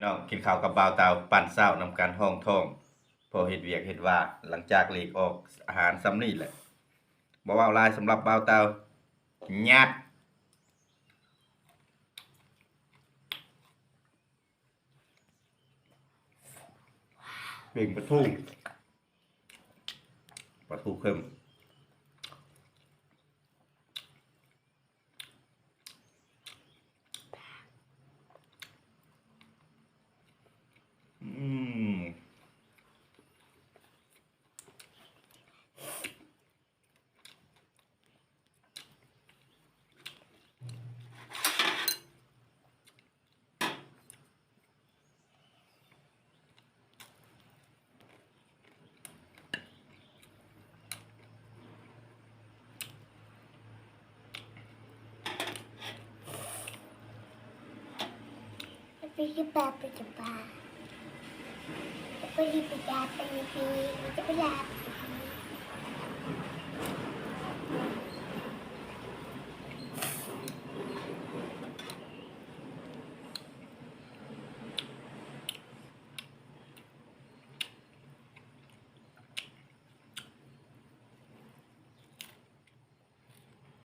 ນ້ອງ ກິນເຂົ້າກັບບ່າວເຕົາ ປັ້ນເຊົ້ານຳກັນຮອງທ້ອງ ພໍເຮັດວຽກເຮັດວາ ຫຼັງຈາກຫຼີກອອກອາຫານຊ່ຳນີ້ແຫຼະ ບໍ່ເວົ້າຫຼາຍສຳລັບບ່າວເຕົາ ຍາດ ປີ້ງປາທູ ປາທູເຄັມ ອືມ.